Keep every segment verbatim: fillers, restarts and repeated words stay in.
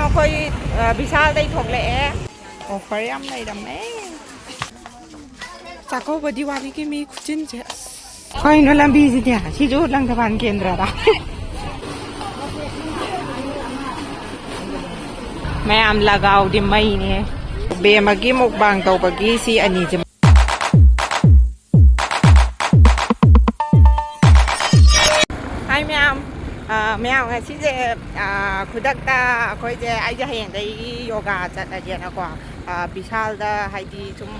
ꯑꯩꯈꯣꯏ, ꯑ, ꯕꯤꯁꯥꯜꯗꯩ ꯊꯣꯛꯂꯛꯑꯦ꯫ ꯑꯣꯐꯔ ꯌꯥꯝ ꯂꯩꯔꯝꯃꯦ꯫ ꯆꯥꯛꯀꯧꯕ ꯗꯤꯋꯥꯂꯤꯒꯤ ꯃꯤ ꯈꯨꯆꯤꯟꯁꯦ, ꯑꯁ꯫ ꯀꯩꯅꯣ ꯂꯝꯕꯤꯁꯤꯗꯤ? ꯁꯤꯁꯨ ꯂꯪꯊꯕꯥꯜ ꯀꯦꯟꯗ꯭ꯔꯔ? ꯃꯌꯥꯝ ꯂꯒꯥꯎꯗꯤ ꯃꯩꯅꯦ꯫ ꯕꯦꯝꯃꯒꯤ ꯃꯨꯛꯕꯥꯡ ꯇꯧꯕꯒꯤ ꯁꯤ ꯑꯅꯤꯁꯦ꯫ ꯍꯥꯏ ꯃꯌꯥꯝ, ꯑ, ꯃꯌꯥꯝ ꯉꯁꯤꯁꯦ, ꯑ, ꯈꯨꯗꯛꯇ ꯑꯩꯈꯣꯏꯁꯦ, ꯑꯩꯁꯦ ꯍꯌꯦꯡꯗꯒꯤ ꯌꯣꯒꯥ ꯆꯠꯂꯒꯦꯅꯀꯣ, ꯑ, ꯕꯤꯁꯥꯜꯗ ꯍꯥꯏꯗꯤ ꯁꯨꯝ,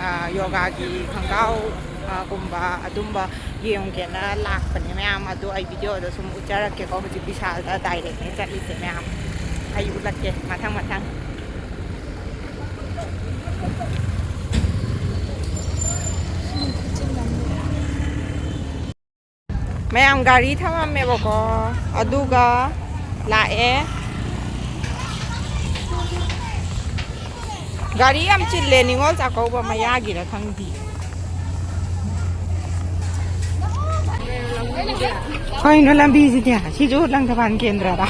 ꯑ, ꯌꯣꯒꯥꯒꯤ ꯈꯣꯡꯒ꯭ꯔꯥꯎ, ꯑ, ꯒꯨꯝꯕ ꯑꯗꯨꯝꯕ ꯌꯦꯡꯒꯦꯅ ꯂꯥꯛꯄꯅꯦ ꯃꯌꯥꯝ꯫ ꯑꯗꯣ ꯑꯩ ꯚꯤꯗꯤꯑꯣꯗ ꯁꯨꯝ ꯎꯠꯆꯔꯛꯀꯦꯀꯣ꯫ ꯍꯧꯖꯤꯛ ꯕꯤꯁꯥꯜꯗ ꯗꯥꯏꯔꯦꯛꯅꯦ ꯆꯠꯂꯤꯁꯦ ꯃꯌꯥꯝ꯫ ꯑꯩ ꯎꯠꯂꯛꯀꯦ ꯃꯊꯪ ꯃꯊꯪ꯫ ꯃꯌꯥꯝ ꯒꯥꯔꯤ ꯊꯝꯃꯝꯃꯦꯕꯀꯣ, ꯑꯗꯨꯒ ꯂꯥꯛꯑꯦ꯫ ꯒꯥꯔꯤ ꯌꯥꯝ ꯆꯤꯜꯂꯦ, ꯅꯤꯉꯣꯜ ꯆꯥꯛꯀꯧꯕ ꯃꯌꯥꯒꯤꯔ ꯈꯪꯗꯦ꯫ ꯀꯩꯅꯣ ꯂꯝꯕꯤꯁꯤꯗꯤ? ꯁꯤꯁꯨ ꯂꯪꯊꯕꯥꯜ ꯀꯦꯟꯗ꯭ꯔꯔ?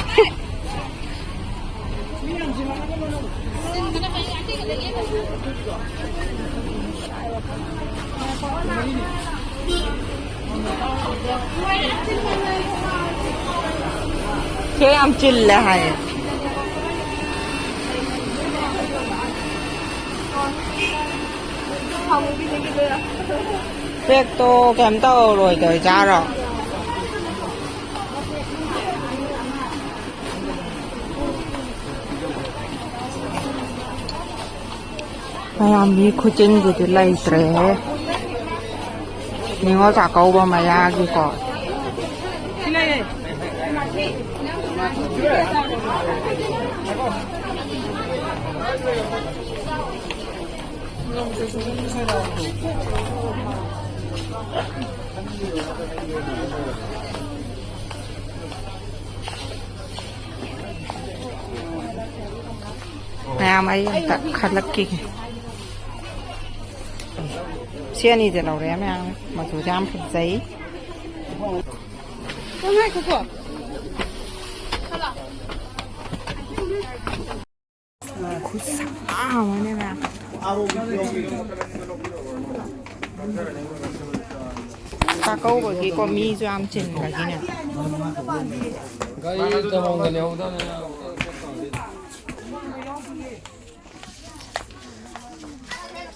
ꯁꯦ ꯌꯥꯝ ꯆꯤꯜꯂꯦ ꯍꯥꯏꯌꯦ꯫ ꯕ꯭ꯔꯦꯛꯇꯣ ꯀꯩꯝ ꯇꯧꯔꯣꯏꯗꯣꯏꯖꯥꯔꯣ? ꯃꯌꯥꯝꯒꯤ ꯈꯨꯆꯤꯟꯁꯤꯗꯤ ꯂꯩꯇ꯭ꯔꯦꯍꯦ꯫ ꯅꯤꯉꯣꯜ ꯆꯥꯛꯀꯧꯕ ꯃꯌꯥꯒꯤꯀꯣ꯫ ꯃꯌꯥꯝ ꯑꯩ ꯑꯝꯇ ꯈꯜꯂꯛꯈꯤꯒꯦ꯫ ꯁꯤ ꯑꯅꯤꯁꯦ ꯂꯧꯔꯦ ꯃꯌꯥꯝ꯫ ꯃꯆꯨꯁꯦ ꯌꯥꯝ ꯐꯖꯩ꯫ ꯉꯥꯏꯈꯣꯀꯣ꯫ ꯈꯨꯠꯁꯥ ꯑꯃꯅꯦ ꯃꯌꯥꯝ꯫ ꯆꯥꯛꯀꯧꯕꯒꯤꯀꯣ ꯃꯤꯁꯨ ꯌꯥꯝ ꯆꯤꯟꯕꯒꯤꯅꯦ꯫ ꯒꯥꯔꯤ ꯇꯣꯡꯉꯝꯒꯅꯤ ꯍꯧꯗꯅ꯫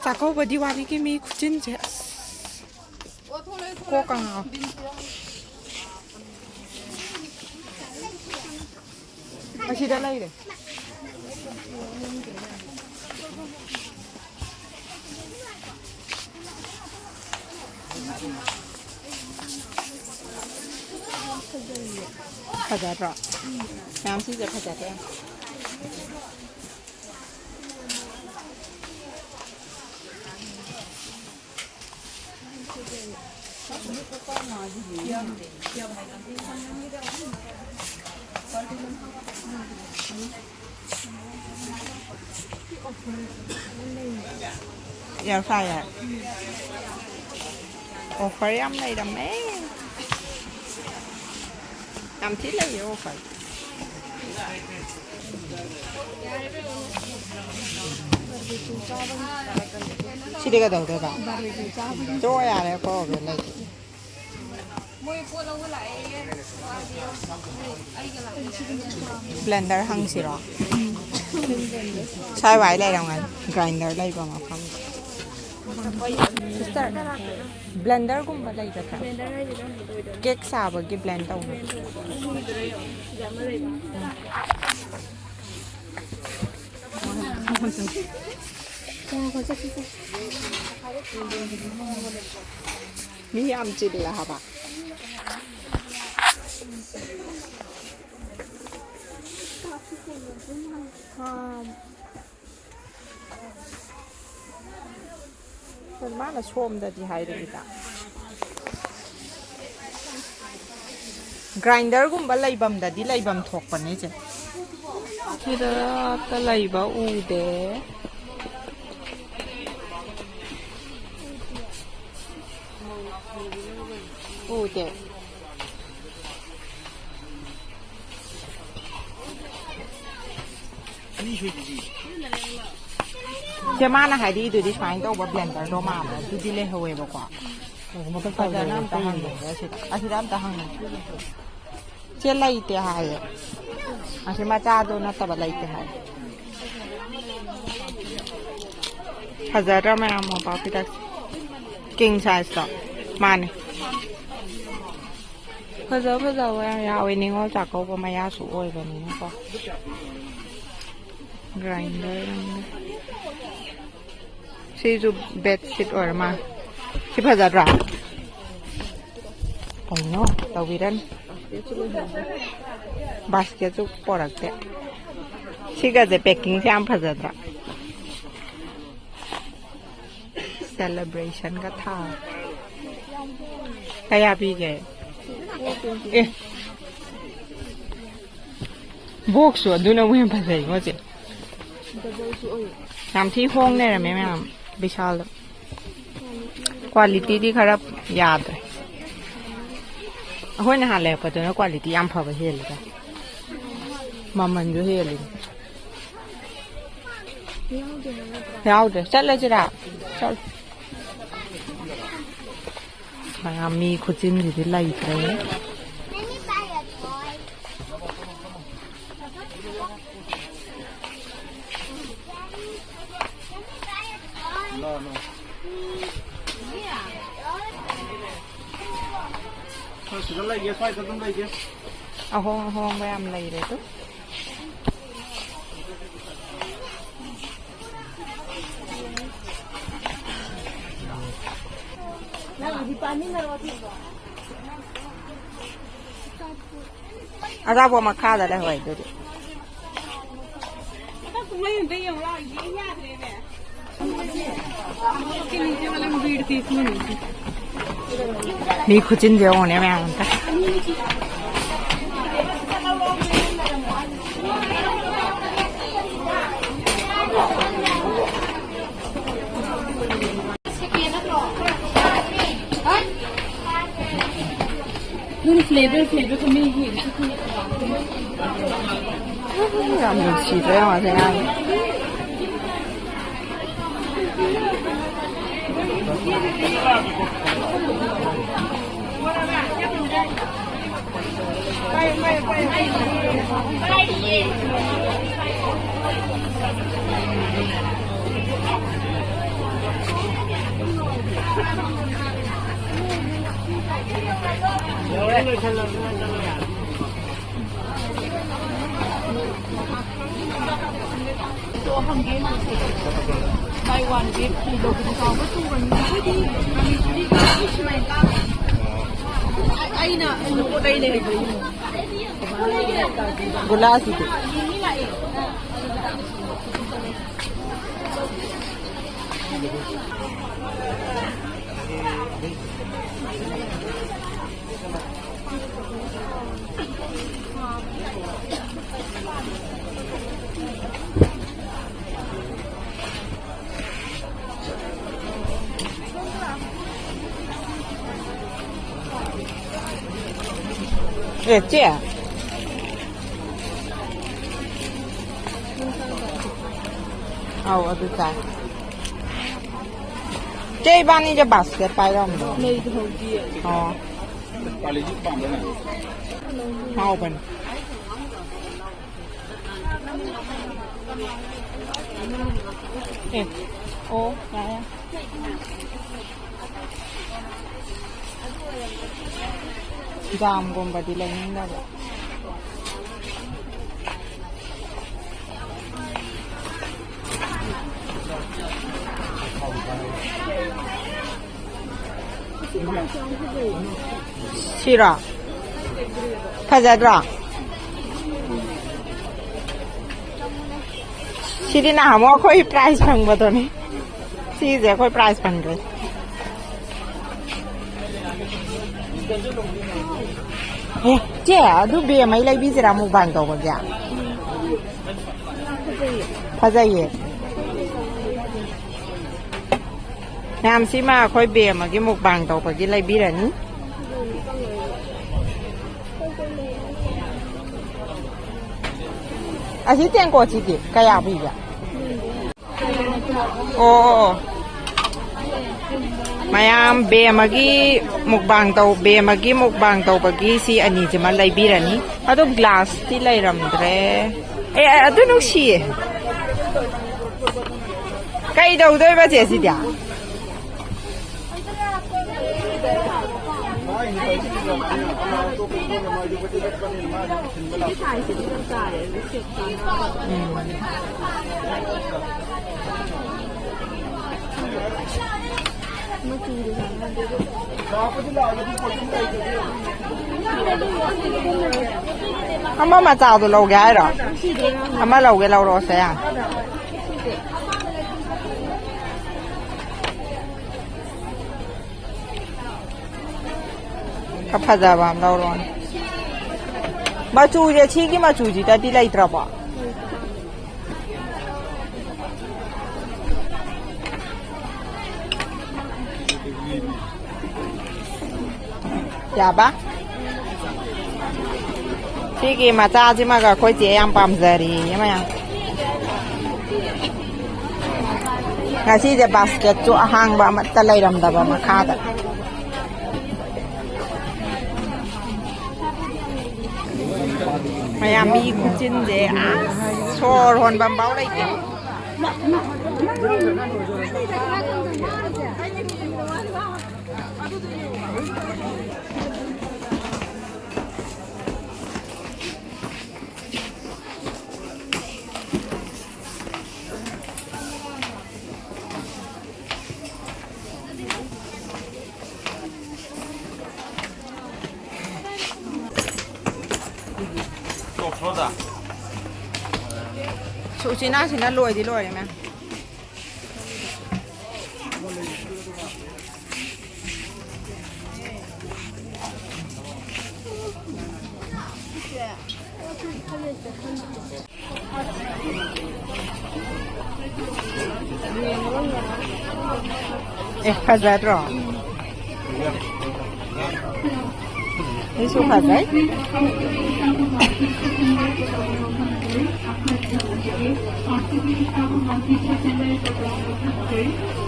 ꯆꯥꯛꯀꯧꯕ ꯗꯤꯋꯥꯂꯤꯒꯤ ꯃꯤ ꯈꯨꯆꯤꯟꯁꯦ ꯑꯁ꯫ ꯀꯣꯛꯀ ꯉꯥꯎ꯫ ꯑꯁꯤꯗ ꯂꯩꯔꯦ꯫ ꯐꯖꯗ꯭ꯔꯣ? ꯃꯌꯥꯝ ꯁꯤꯁꯦ ꯐꯖꯗ꯭ꯔꯣ? Air fryer. Offer ꯌꯥꯝ ꯂꯩꯔꯝꯃꯦ꯫ ꯌꯥꯝ ꯊꯤ ꯂꯩꯌꯦ offer꯫ ꯁꯤꯗꯤ ꯀꯩꯗꯧꯗꯣꯏꯕ? ꯇꯣꯛꯑꯣ ꯌꯥꯔꯦ, ꯀꯣꯛꯑꯒꯦ ꯂꯩ꯫ Blender ꯍꯪꯁꯤꯔꯣ? ꯁ꯭ꯋꯥꯏ ꯋꯥꯏ ꯂꯩꯔꯝꯒꯅꯤ, grinder ꯂꯩꯕ ꯃꯐꯝꯗ꯫ Sister, blenderꯒꯨꯝꯕ ꯂꯩꯒꯗ꯭ꯔꯥ? Cake ꯁꯥꯕꯒꯤ blend ꯇꯧꯅꯕ꯫ ꯃꯤ ꯌꯥꯝ ꯆꯤꯜꯂꯦ ꯍꯥꯏꯕ꯫ ꯃꯥꯅ ꯁꯣꯝꯗꯗꯤ ꯍꯥꯏꯔꯛꯏꯗ꯫ Grinderꯒꯨꯝꯕ ꯂꯩꯐꯝꯗꯗꯤ ꯂꯩꯐꯝ ꯊꯣꯛꯄꯅꯦ ꯏꯆꯦ꯫ ꯁꯤꯗ ꯑꯝꯇ ꯂꯩꯕ ꯎꯗꯦ꯫ ꯎꯗꯦ꯫ ꯁꯦ, ꯃꯥꯅ ꯍꯥꯏꯗꯤ ꯏꯗꯨꯗꯤ ꯁꯨꯃꯥꯏꯅ ꯇꯧꯕ ꯕ꯭ꯂꯦꯟꯗꯔꯗꯣ ꯃꯥꯜꯂꯦ, ꯑꯗꯨꯗꯤ ꯂꯩꯍꯧꯋꯦꯕꯀꯣ꯫ ꯐꯖꯅ ꯑꯝꯇ ꯍꯪꯉꯦ꯫ ꯑꯁꯤꯗ ꯑꯝꯇ ꯍꯪꯉꯦ꯫ ꯆꯦ, ꯂꯩꯇꯦ ꯍꯥꯏꯌꯦ꯫ ꯑꯁꯤ ꯃꯆꯥꯗꯣ ꯅꯠꯇꯕ ꯂꯩꯇꯦ ꯍꯥꯏꯌꯦ꯫ ꯐꯖꯗ꯭ꯔꯥ ꯃꯌꯥꯝ? ꯃꯣꯝꯄꯥꯛ ꯐꯤꯗꯛꯁꯦ꯫ ꯀꯤꯡ ꯁꯥꯏꯖꯇꯣ꯫ ꯃꯥꯅꯦ꯫ ꯐꯖ ꯐꯖꯕ ꯌꯥꯝ ꯌꯥꯎꯋꯦ꯫ ꯅꯤꯉꯣꯜ ꯆꯥꯛꯀꯧꯕ ꯃꯌꯥꯁꯨ ꯑꯣꯏꯕꯅꯤꯅꯀꯣ꯫ ꯒ꯭ꯔꯥꯏꯟꯗꯔ ꯑꯃ꯫ ꯁꯤꯁꯨ ꯕꯦꯗꯁꯤꯠ ꯑꯣꯏꯔ ꯃꯥꯜꯂꯦ꯫ ꯁꯤ ꯐꯖꯗ꯭ꯔꯥ? ꯀꯩꯅꯣ ꯇꯧꯕꯤꯔꯅꯤ꯫ ꯕꯥꯁꯀꯦꯠꯁꯨ ꯄꯣꯔꯛꯇꯦ꯫ ꯁꯤꯒꯁꯦ ꯄꯦꯛꯀꯤꯡꯁꯦ ꯌꯥꯝ ꯐꯖꯗ꯭ꯔꯥ? ꯁꯦꯂꯦꯕ꯭ꯔꯦꯁꯟꯒ ꯊꯥ꯫ ꯀꯌꯥ ꯄꯤꯒꯦ? ꯑꯦ, ꯕꯣꯛꯁꯁꯨ ꯑꯗꯨꯅꯕꯨ ꯍꯦꯟꯅ ꯐꯖꯩꯉꯣ ꯆꯦ꯫ ꯌꯥꯝ ꯊꯤ ꯍꯣꯡ ꯂꯩꯔꯝꯃꯦ ꯃꯌꯥꯝ ꯕꯤꯁꯥꯜꯗ꯫ ꯀ꯭ꯋꯥꯂꯤꯇꯤꯗꯤ ꯈꯔ ꯌꯥꯗ꯭ꯔꯦ꯫ ꯑꯩꯈꯣꯏ ꯅꯍꯥꯟ ꯂꯩꯔꯛꯄꯗꯨꯅ ꯀ꯭ꯋꯥꯂꯤꯇꯤ ꯌꯥꯝ ꯐꯕ ꯍꯦꯜꯂꯤꯗ꯫ ꯃꯃꯜꯁꯨ ꯍꯦꯜꯂꯤ꯫ ꯌꯥꯎꯗ꯭ꯔꯦ꯫ ꯆꯠꯂꯁꯤꯔꯥ? ꯆꯠꯂꯣ꯫ ꯃꯌꯥꯝ ꯃꯤ ꯈꯨꯆꯤꯟꯁꯤꯗꯤ ꯂꯩꯇ꯭ꯔꯦ꯫ ꯁꯤꯗ ꯂꯩꯒꯦ, ꯁ꯭ꯋꯥꯏꯗ ꯑꯗꯨꯝ ꯂꯩꯒꯦ꯫ ꯑꯍꯣꯡ ꯑꯍꯣꯡꯕ ꯌꯥꯝ ꯂꯩꯔꯦ ꯑꯗꯨ꯫ ꯑꯆꯥꯄꯣꯠ ꯃꯈꯥꯗ ꯂꯩꯍꯧꯋꯦ ꯑꯗꯨꯗꯤ꯫ ꯃꯤ ꯈꯨꯆꯤꯟꯁꯦ ꯌꯦꯡꯉꯨꯅꯦ ꯃꯌꯥꯝ ꯑꯝꯇ꯫ ꯅꯪ ꯐ꯭ꯂꯦꯚꯔ, ꯐ꯭ꯂꯦꯚꯔ ꯈꯪꯅꯤꯡꯉꯤ? ꯌꯥꯝ ꯅꯨꯡꯁꯤꯗ꯭ꯔꯣ ꯌꯦꯡꯉꯣ ꯑꯁꯤ ꯑꯉꯥꯡꯁꯦ꯫ ꯑꯩꯅ ꯄꯣꯠ ꯂꯩ ꯂꯩ ꯍꯥꯏꯕ꯫ ꯒꯨꯂꯥꯁꯤꯗꯤ꯫ ꯑꯦ, ꯆꯦ꯫ ꯑꯧ, ꯑꯗꯨ ꯇꯥꯏ꯫ ꯆꯦ, ꯏꯕꯥꯅꯤꯁꯦ ꯕꯥꯁꯀꯦꯠ ꯄꯥꯏꯔꯝꯕ꯭ꯔꯣ? ꯂꯩꯗꯣ ꯍꯧꯗꯤꯌꯦ꯫ ꯑꯣ꯫ ꯍꯥꯎꯕꯅꯤ꯫ ꯑꯦ, ꯑꯣ, ꯌꯥꯔꯦ, ꯌꯥꯔꯦ꯫ ꯖꯥꯝꯒꯨꯝꯕꯗꯤ ꯂꯩꯅꯤꯡꯗꯕ꯫ ꯁꯤꯔꯣ? ꯐꯖꯗ꯭ꯔꯣ? ꯁꯤꯗꯤ ꯅꯍꯥꯟꯃꯨꯛ ꯑꯩꯈꯣꯏ ꯄ꯭ꯔꯥꯏꯖ ꯐꯪꯕꯗꯨꯅꯤ꯫ ꯁꯤꯁꯦ ꯑꯩꯈꯣꯏ ꯄ꯭ꯔꯥꯏꯖ ꯐꯪꯗꯣꯏ꯫ ꯑꯦ, ꯆꯦ, ꯑꯗꯨ ꯕꯦꯝꯃꯩ ꯂꯩꯕꯤꯁꯤꯔꯥ ꯃꯨꯛꯕꯥꯡ ꯇꯧꯕꯒꯤ? ꯐꯖꯩꯌꯦ꯫ ꯃꯌꯥꯝ, ꯁꯤꯃ ꯑꯩꯈꯣꯏ ꯕꯦꯝꯃꯒꯤ ꯃꯨꯛꯕꯥꯡ ꯇꯧꯕꯒꯤ ꯂꯩꯕꯤꯔꯅꯤ꯫ ꯑꯁꯤ ꯇꯦꯡꯀꯣꯠꯁꯤꯗꯤ ꯀꯌꯥ ꯄꯤꯒꯦ? ꯑꯣ, ꯑꯣ, ꯑꯣ꯫ ꯃꯌꯥꯝ, ꯕꯦꯝꯃꯒꯤ ꯃꯨꯛꯕꯥꯡ ꯇꯧ, ꯕꯦꯝꯃꯒꯤ ꯃꯨꯛꯕꯥꯡ ꯇꯧꯕꯒꯤ ꯁꯤ ꯑꯅꯤꯁꯤꯃ ꯂꯩꯕꯤꯔꯅꯤ꯫ ꯑꯗꯣ ꯒ꯭ꯂꯥꯁꯇꯤ ꯂꯩꯔꯝꯗ꯭ꯔꯦ꯫ ꯑꯦ, ꯑꯦ, ꯑꯗꯨ ꯅꯨꯡꯁꯤꯌꯦ꯫ ꯀꯩꯗꯧꯗꯣꯏꯕ ꯆꯦ ꯁꯤꯗꯤ? ꯑꯃ ꯃꯆꯥꯗꯣ ꯂꯧꯒꯦ ꯍꯥꯏꯔꯣ? ꯑꯃ ꯂꯧꯒꯦ, ꯂꯧꯔꯛꯑꯣꯁꯦ, ꯌꯥ꯫ ꯈꯔ ꯐꯖꯕ ꯑꯃ ꯂꯧꯔꯣꯅꯦ꯫ ꯃꯆꯨꯁꯦ, ꯁꯤꯒꯤ ꯃꯆꯨꯁꯤꯗꯗꯤ ꯂꯩꯇ꯭ꯔꯕꯣ? ꯌꯥꯕ? ꯁꯤꯒꯤ ꯃꯆꯥꯁꯤꯃꯒ ꯑꯩꯈꯣꯏ ꯆꯦ ꯌꯥꯝ ꯄꯥꯝꯖꯔꯦꯌꯦ ꯃꯌꯥꯝ꯫ ꯉꯁꯤꯁꯦ ꯕꯥꯁꯀꯦꯠꯁꯨ ꯑꯍꯥꯡꯕ ꯑꯃꯠꯇ ꯂꯩꯔꯝꯗꯕ ꯃꯈꯥꯗ꯫ ꯃꯌꯥꯝ ꯃꯤ ꯈꯨꯆꯤꯟꯁꯦ, ꯑꯁ, ꯁꯣꯔ ꯍꯣꯟꯐꯝ ꯐꯥꯎ ꯂꯩꯇꯦ꯫ ꯎꯆꯤꯅꯥꯁꯤꯅ ꯂꯣꯏꯗꯤ ꯂꯣꯏꯔꯦ, ꯃꯌꯥꯝ꯫ ꯑꯦ, ꯐꯖꯗ꯭ꯔꯣ? ꯑꯩꯁꯨ ꯐꯖꯩ꯫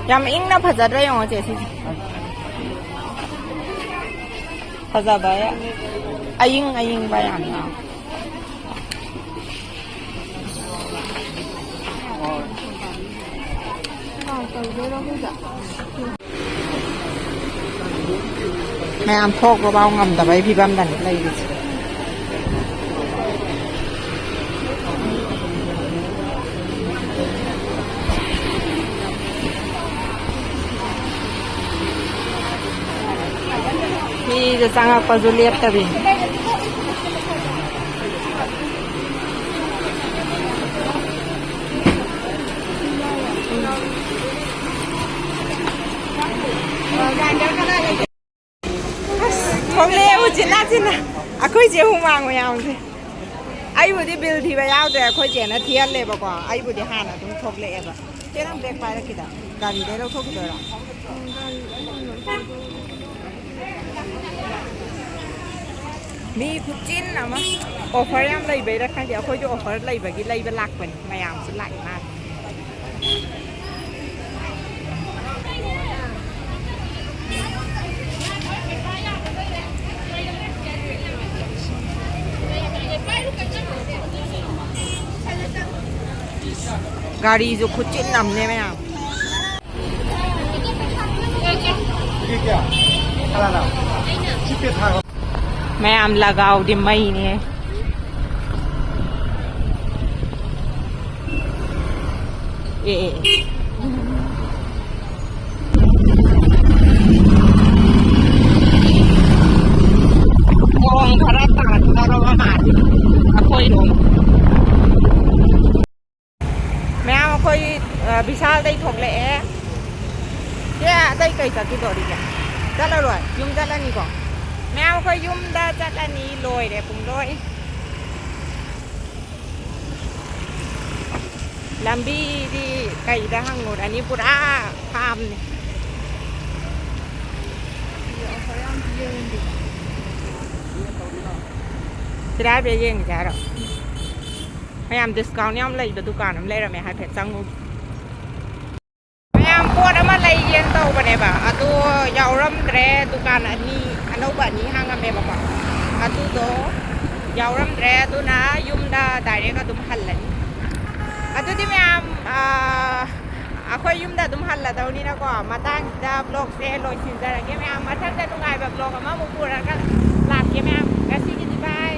ꯌꯥꯝ ꯏꯪꯅ ꯐꯖꯗ꯭ꯔꯥ ꯌꯦꯡꯉꯣ, ꯆꯦ, ꯁꯤꯁꯦ꯫ ꯐꯖꯕ ꯌꯥ-, ꯑꯌꯤꯡ ꯑꯌꯤꯡꯕ ꯌꯥꯝ ꯌꯥꯎꯋꯦ꯫ ꯃꯌꯥꯝ ꯊꯣꯛꯄ ꯐꯥꯎ ꯉꯝꯗꯕꯒꯤ ꯐꯤꯕꯝꯗꯅꯤ ꯂꯩꯔꯤꯁꯦ꯫ ꯃꯤꯁꯦ ꯆꯪꯉꯛꯄꯁꯨ ꯂꯦꯞꯇꯕꯤ꯫ ꯑꯁ, ꯊꯣꯛꯂꯛꯑꯦ ꯎꯆꯤꯟ ꯅꯥꯆꯤꯟꯅ꯫ ꯑꯩꯈꯣꯏ ꯆꯦ ꯍꯨꯃꯥꯡ ꯃꯌꯥꯝꯁꯦ꯫ ꯑꯩꯕꯨꯗꯤ ꯕꯤꯜ ꯊꯤꯕ ꯌꯥꯎꯗ꯭ꯔꯦ, ꯑꯩꯈꯣꯏ ꯆꯦꯅ ꯊꯤꯍꯜꯂꯦꯕꯀꯣ꯫ ꯑꯩꯕꯨꯗꯤ ꯍꯥꯟꯅ ꯑꯗꯨꯝ ꯊꯣꯛꯂꯛꯑꯦꯕ꯫ ꯆꯦ, ꯅꯪ ꯕꯦꯒ ꯄꯥꯏꯔꯛꯈꯤꯗ꯫ ꯒꯥꯔꯤꯗꯩ ꯂꯧꯊꯣꯛꯈꯤꯗꯣꯏꯔꯣ? ꯃꯤ ꯈꯨꯆꯤꯟ ꯑꯃ꯫ ꯑꯣꯐꯔ ꯌꯥꯝ ꯂꯩꯕꯩꯔꯥ ꯈꯪꯗꯦ, ꯑꯩꯈꯣꯏꯁꯨ ꯑꯣꯐꯔ ꯂꯩꯕꯒꯤ ꯂꯩꯕ ꯂꯥꯛꯄꯅꯤ꯫ ꯃꯌꯥꯝꯁꯨ ꯂꯥꯛꯏ ꯃꯥꯜꯂꯦ꯫ ꯒꯥꯔꯤꯁꯨ ꯈꯨꯆꯤꯟ ꯑꯃꯅꯦ ꯃꯌꯥꯝ꯫ ꯃꯌꯥꯝ ꯂꯒꯥꯎꯗꯤ ꯃꯩꯅꯦ꯫ ꯑꯦ, ꯑꯦ, ꯑꯦ꯫ ꯅꯣꯡ ꯈꯔ ꯇꯥꯔꯛꯀꯗꯧꯔꯕ ꯃꯥꯜꯂꯦ ꯑꯩꯈꯣꯏꯔꯣꯝ꯫ ꯃꯌꯥꯝ ꯑꯩꯈꯣꯏ, ꯑ, ꯕꯤꯁꯥꯜꯗꯩ ꯊꯣꯛꯂꯛꯑꯦ꯫ ꯁꯦ ꯑꯇꯩ ꯀꯩ ꯆꯠꯈꯤꯗꯣꯔꯤꯒꯦ? ꯆꯠꯂꯔꯣꯏ, ꯌꯨꯝ ꯆꯠꯂꯅꯤꯀꯣ꯫ ꯃꯌꯥꯝ ꯑꯩꯈꯣꯏ ꯌꯨꯝꯗ ꯆꯠꯂꯅꯤ, ꯂꯣꯏꯔꯦ ꯄꯨꯡꯂꯣꯏ꯫ ꯂꯝꯕꯤꯗꯤ ꯀꯩꯗ ꯍꯪꯉꯨꯔꯅꯤ, ꯄꯨꯔꯥ ꯐꯥꯝꯅꯤ꯫ ꯁꯤꯗ ꯍꯥꯏꯐꯦꯠ ꯌꯦꯡꯁꯦ ꯍꯥꯏꯔꯣ? ꯃꯌꯥꯝ discount ꯌꯥꯝ ꯂꯩꯕ ꯗꯨꯀꯥꯟ ꯑꯃ ꯂꯩꯔꯝꯃꯦ, ꯍꯥꯏꯐꯦꯠ ꯆꯪꯉꯨꯒꯦ꯫ ꯃꯌꯥꯝ ꯄꯣꯠ ꯑꯃ ꯂꯩꯒꯦꯅ ꯇꯧꯕꯅꯦꯕ, ꯑꯗꯣ ꯌꯥꯎꯔꯝꯗ꯭ꯔꯦ꯫ ꯗꯨꯀꯥꯟ ꯑꯅꯤ ꯑꯅꯧꯕ ꯑꯅꯤ ꯍꯥꯡꯉꯝꯃꯦꯕꯀꯣ, ꯑꯗꯨꯗꯣ ꯌꯥꯎꯔꯝꯗ꯭ꯔꯦ꯫ ꯑꯗꯨꯅ ꯌꯨꯝꯗ direct ꯑꯗꯨꯝ ꯍꯜꯂꯅꯤ꯫ ꯑꯗꯨꯗꯤ ꯃꯌꯥꯝ, ꯑꯥ, ꯑꯩꯈꯣꯏ ꯌꯨꯝꯗ ꯑꯗꯨꯝ ꯍꯜꯂꯗꯧꯅꯤꯅꯀꯣ, ꯃꯇꯥꯡꯁꯤꯗ vlogꯁꯦ ꯂꯣꯏꯁꯤꯟꯖꯔꯒꯦ ꯃꯌꯥꯝ꯫ ꯃꯊꯪꯗ ꯅꯨꯡꯉꯥꯏꯕ vlog ꯑꯃꯃꯨꯛ ꯄꯨꯔꯒ ꯂꯥꯛꯀꯦ ꯃꯌꯥꯝ꯫ ꯉꯁꯤꯒꯤꯗꯤ bye꯫